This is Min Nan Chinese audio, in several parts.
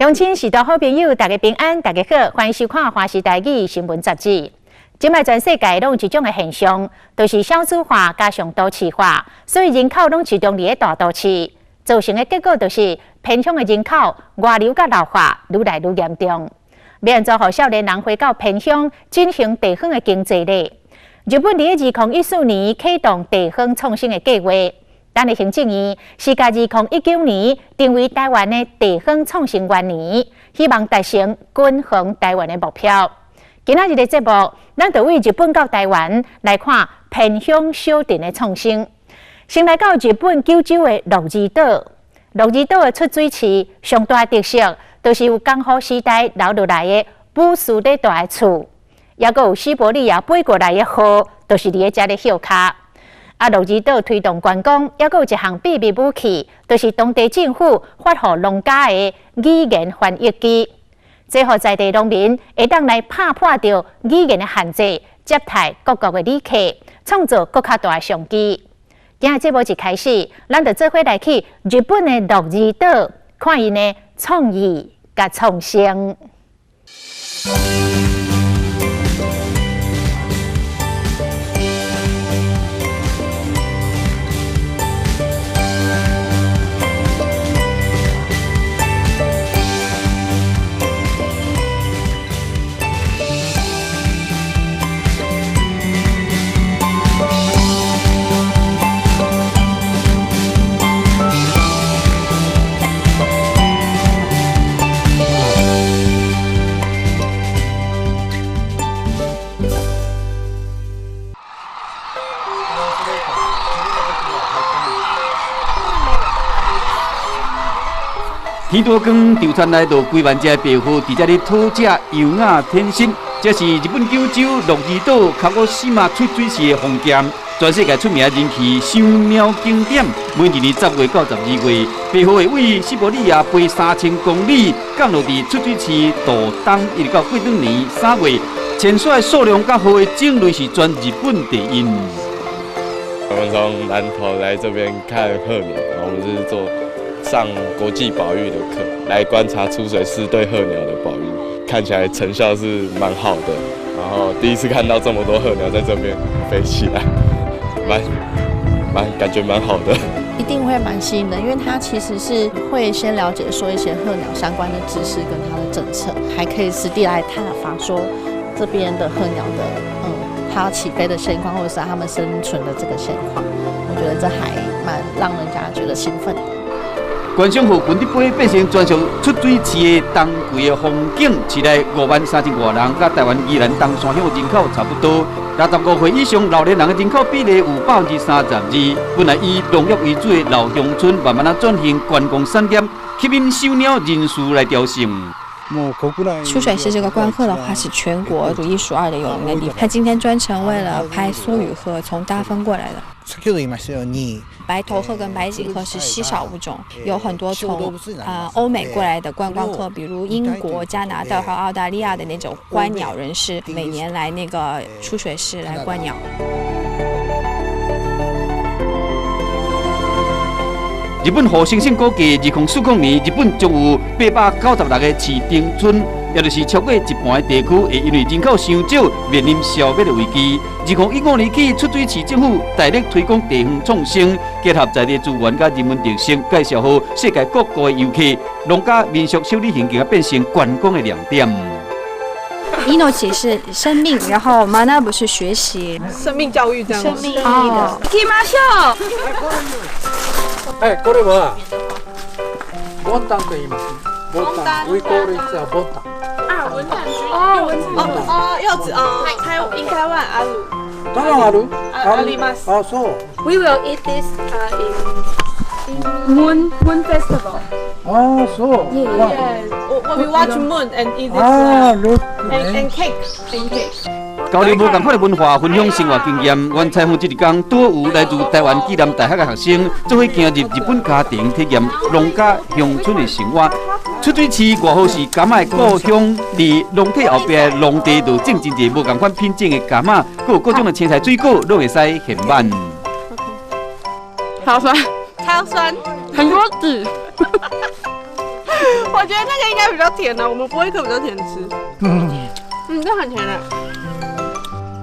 鄉親序大好朋友，大家平安，大家好，歡迎收看《華視台語新聞雜誌》。這擺全世界攏有一種的現象，就是少子化加上都市化，所以人口攏集中佇咧大都市，造成的結果就是偏鄉的人口外流佮老化愈來愈嚴重。欲按怎予少年人回到偏鄉進行地方的經濟咧？日本佇咧2014年啟動地方創生的計劃。咱的行政院是共2019年定為台灣的地方創生元年，希望達成均衡台灣的目標。今仔日的節目，咱就對日本到台灣來看偏鄉小鎮的創生。先來到日本九州的鹿兒島，鹿兒島的出水市上大特色，就是有江戶時代留落來的武士咧蹛的厝，抑閣有西伯利亞飛過來的鶴，就是佇咧遮咧歇跤。啊，鹿兒島推動觀光，抑閣有一項秘密武器，就是當地政府發予農家的語言翻譯機，這予在地農民會當來拍破著語言的限制，接待各國的旅客，創造閣較大的商機。今仔節目一開始，咱就做伙來去日本的鹿兒島，看𪜶的創意佮創生。 天拄光，稻田內就幾萬隻白鶴佇遮咧討食，優雅天性。這是日本九州鹿兒島鹿児島出水市的風景，全世界出名人氣賞鳥景點。每一年10月到12月，白鶴會對西伯利亞飛3000公里，降落佇出水市渡冬，一直到過轉年3月。遷徙數量佮鶴的種類是全日本第一。我們從南投來這邊看鶴鳥，我們是做上國際保育的課，來觀察出水市對鶴鳥的保育，看起來成效是蠻好的。然後第一次看到這麼多鶴鳥在這邊飛起來，蠻蠻感覺蠻好的。一定會蠻吸引的，因為它其實是會先了解說一些鶴鳥相關的知識跟它的政策，還可以實地來探訪說這邊的鶴鳥的，它起飛的現況，或者是它們生存的這個現況，我覺得這還蠻讓人家覺得興奮的。觀賞鶴群佇飛變成專屬出水市的冬季的風景，市內5萬3千外人，佮台灣宜蘭東山鄉人口差不多。65歲以上老年人的人口比例有32%。本來以農業為主的老鄉村，慢慢仔轉型觀光產業，吸引賞鳥人數來調升。出水市這個觀鶴的話，是全國數一數二的有名的地方。他今天專程為了拍蓑羽鶴，從大分過來的。白頭鶴跟白頸鶴是稀少物種，有很多從啊歐美過來的觀光客，比如英國、加拿大和澳大利亞的那種觀鳥人士，每年來那個出水市來觀鳥。日本予行省估計，2040年，日本將有896個市町村，也就是超過一半的地區會因為人口傷少，面臨消滅的危機。2015年起，出水市政府大力推廣地方創生，結合在地資源佮人文特色，介紹予世界各國的遊客，農家民宿小旅行更加變成觀光的亮點。命是生命，然後學ぶ是學習，生命教育這樣。生命哦。行きましょう。哎，これはボタンと言います。ボタン，we call it a ボタン。啊，文旦哦，哦哦，柚子哦，台應該はある。當然ある。あります。あ、そう。 We will eat this in Moon Festival. あ、そう。 Yeah, we watch moon and eat this. 啊，look. And cake, and cake. 交流無仝款的文化，分享生活經驗。阮採訪這一工，拄有來自台灣暨南大學的學生，做伙行入日本家庭，體驗農家鄉村的生活。出水市外號是柑仔的故鄉，佇農體後壁農地就種真濟無仝款品種的柑仔，閣有各種的青菜水果，攏會使現挽。超酸，超酸，很多籽。我覺得那個應該比較甜的，我們不會一顆比較甜吃。嗯，這很甜的。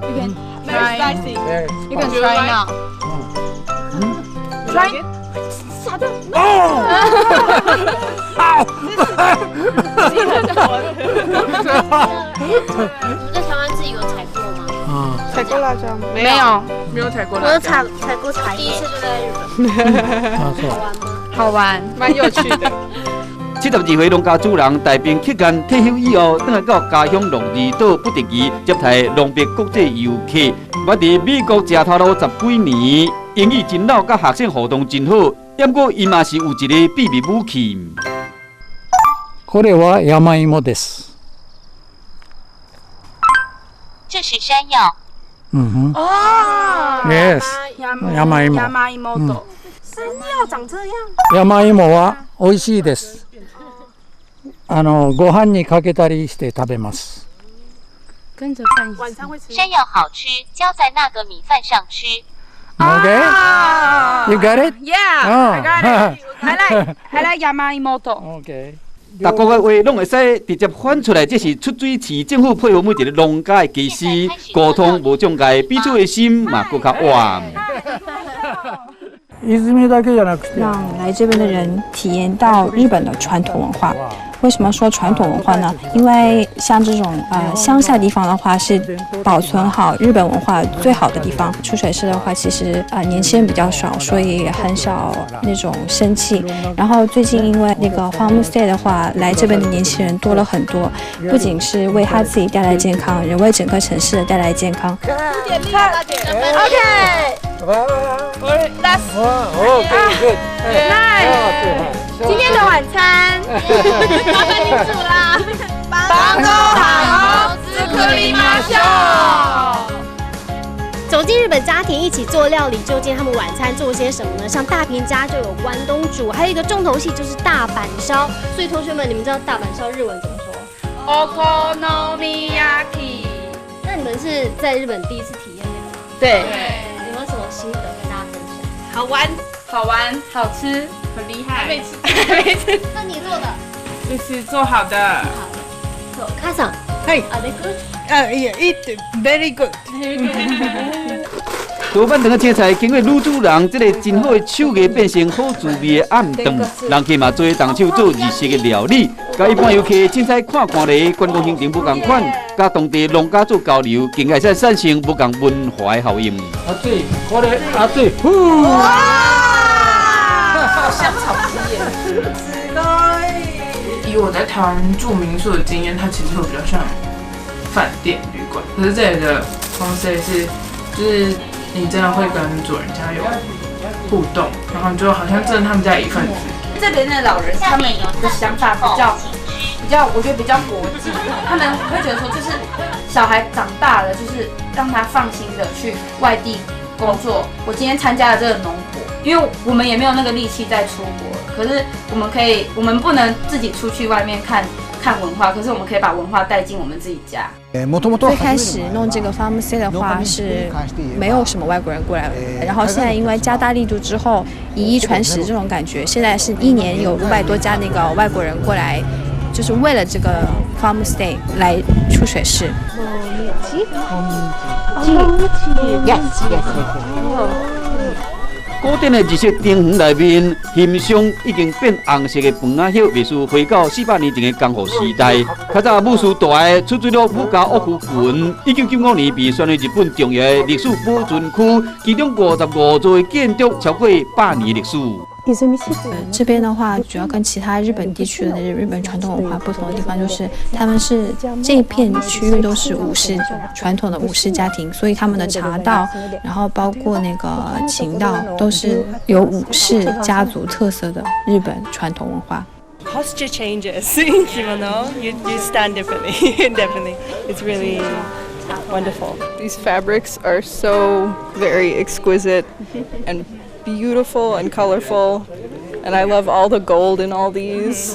You can Very spicy. You can try now. Try. 傻的。哦。好。你們在台灣自己有採過嗎？嗯。採過辣椒？沒有，沒有採過辣椒。我採採過茶葉。第一次就在日本。好玩嗎？好玩，蠻有趣的。 72歲農家主人大兵克干退休以後，轉來到家鄉鹿兒島不定期接待農別國際遊客。我佇美國食頭路十幾年，英語真老，佮學生互動真好。毋過伊嘛是有一個秘密武器。これは山芋です。這是山藥。嗯哼。哦。 Yes。山芋。山芋。山藥長這樣。山芋は美味しいです。ご飯にかけたりして食べます。跟着飯。晚餐會吃。山藥好吃，澆在那個米飯上吃。 Okay. You got it? Yeah, I got it. I like 山芋。 Okay. 逐國的話攏會使直接翻出來，這是出水市政府配合每一個農家的技師溝通無障礙，彼此的心嘛閣較穩。讓來這邊的人體驗到日本的傳統文化。為什麼說傳統文化呢？因為像這種鄉下地方的話，是保存好日本文化最好的地方。出水市的話，其實年輕人比較少，所以很少那種生氣。然後最近因為那個 farm stay 的話，來這邊的年輕人多了很多，不僅是為他自己帶來健康，也為整個城市帶來健康。 OK。 That's OK, good. Nice. 今天的晚餐，麻煩你煮啦。晩ご飯を作りましょう。走進日本家庭一起做料理，究竟他們晚餐做些什麼呢？像大平家就有關東煮，還有一個重頭戲就是大阪燒。所以同學們，你們知道大阪燒日文怎麼說？お好み焼き。那你們是在日本第一次體驗這個嗎？對。有沒有什麼心得跟大家分享？好玩，好玩，好吃，很厲害。還沒吃，還沒吃。那你做的？這是做好的。好，母さん。はい。 Are they good? Yeah, it very good. 多半頓的青菜，經過女主人這個真好的手藝，變成好滋味的暗頓。人客嘛做伙動手做日式的料理，佮一般遊客凊彩看看咧，觀光行程無仝款，佮當地農家做交流，更會使產生無仝文化的效應。阿水，これ阿水，呼！哇！香草汁耶！すごい。以我在台灣住民宿的經驗，它其實會比較像飯店旅館，可是這裡的 homestay 是，就是你真的會跟主人家有互動，然後就好像真的他們家一份子。這邊的老人他們的想法比較，我覺得比較國際，他們會覺得說，就是小孩長大了，就是讓他放心的去外地工作。我今天參加了這個農博，因為我們也沒有那個力氣再出國，可是我們可以，我們不能自己出去外面看看文化，可是我們可以把文化帶進我們自己家。最開始弄這個 farm stay 的話是沒有什麼外國人過來，然後現在因為加大力度之後，以一傳十這種感覺，現在是一年有500多家那個外國人過來，就是為了這個 farm stay 來出水市。 Yes, yes. 古典的日式庭園內面，欣賞已經變紅色的番仔葉，袂輸回到400年前的江戶時代。較早武士住的出水鹿武家屋敷群，1995年被選為日本重要的歷史保存區，其中55座的建築超過100年歷史。這邊的話，主要跟其他日本地區的日本傳統文化不同的地方，就是他們是這一片區域都是武士傳統的武士家庭，所以他們的茶道，然後包括那個琴道，都是有武士家族特色的日本傳統文化。 Posture changes in kimono. You stand differently. Definitely, it's really wonderful. These fabrics are so very exquisite and beautiful and colorful, and I love all the gold in all these.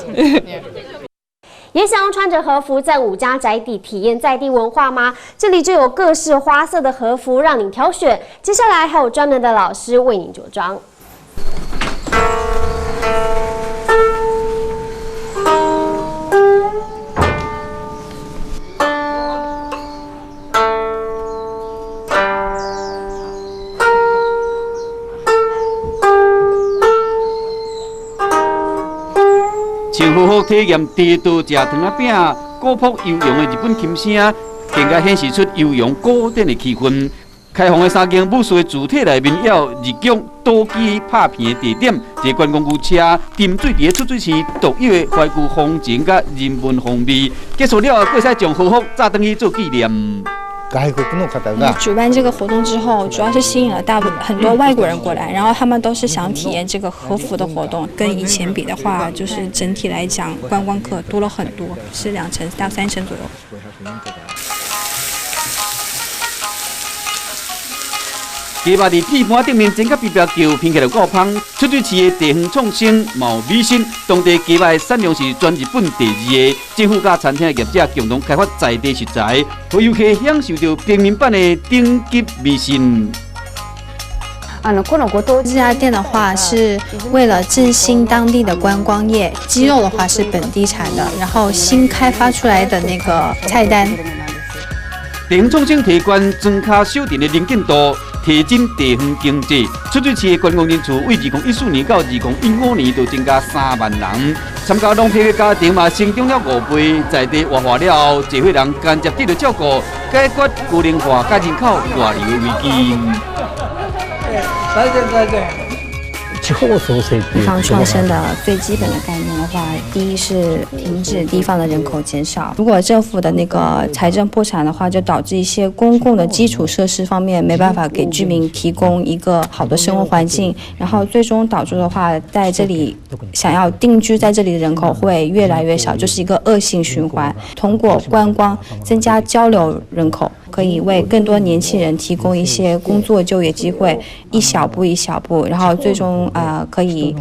也想要穿着和服在武家宅邸體驗在地文化嗎？這裡就有各式花色的和服讓你挑選。接下來還有專門的老師為你着裝。穿和服體驗地道食糖仔餅、古樸悠揚的日本琴聲，更加顯示出悠揚古典的氣氛。開放的三間武士的主體內面有日劇賭姬拍片的地點，坐觀光牛車沉醉佇咧出水市獨有的懷舊風情佮人文風味。結束了後，閣會使將和服紮轉去做紀念。主辦這個活動之後，主要是吸引了大部很多外國人過來，然後他們都是想體驗這個和服的活動。跟以前比的話，就是整體來講，觀光客多了很多，是2成到3成左右。雞肉佇鐵盤頂面煎甲辮辮叫，品起來有夠芳。出水市的地方創生嘛有米心，當地雞肉的產量是全日本第二个。政府佮餐廳的業者共同開發在地食材，予遊客享受著平民版的頂級米線。這家店的話，是為了振興當地的觀光業。雞肉的話是本地產的，然後新開發出來的那個菜單。地方創生提懸莊跤小鎮的能見度，提振地方經濟。出水市的觀光人數為2014年到2015年就增加3萬人。參加農票的家庭嘛成長了5倍，在地活化了後，濟歲人間接得著照顧，解決高齡化佮人口外流的危機。再見再見。地方創生的最基本的概念的話，第一是停止地方的人口減少。如果政府的那個財政破產的話，就導致一些公共的基礎設施方面沒辦法給居民提供一個好的生活環境，然後最終導致的話，在這裡想要定居在這裡的人口會越來越少，就是一個惡性循環。通過觀光增加交流人口，可以為更多年輕人提供一些工作就業機會，一小步一小步，然後最終可以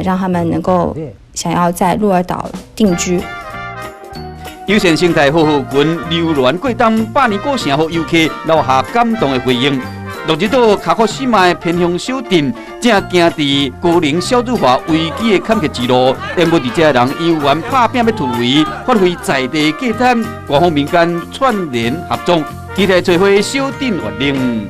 讓他們能夠想要在鹿兒島定居。友善生態和鶴群流連過冬，百年古城，予遊客留下感動的回應。鹿兒島卡古島的偏鄉小鎮，正行佇高齡少子化危機的坎坷之路。耽誤佇遮的人猶原拍拚欲突圍，發揮在地價值，官方民間串聯合作，期待找回小鎮活力。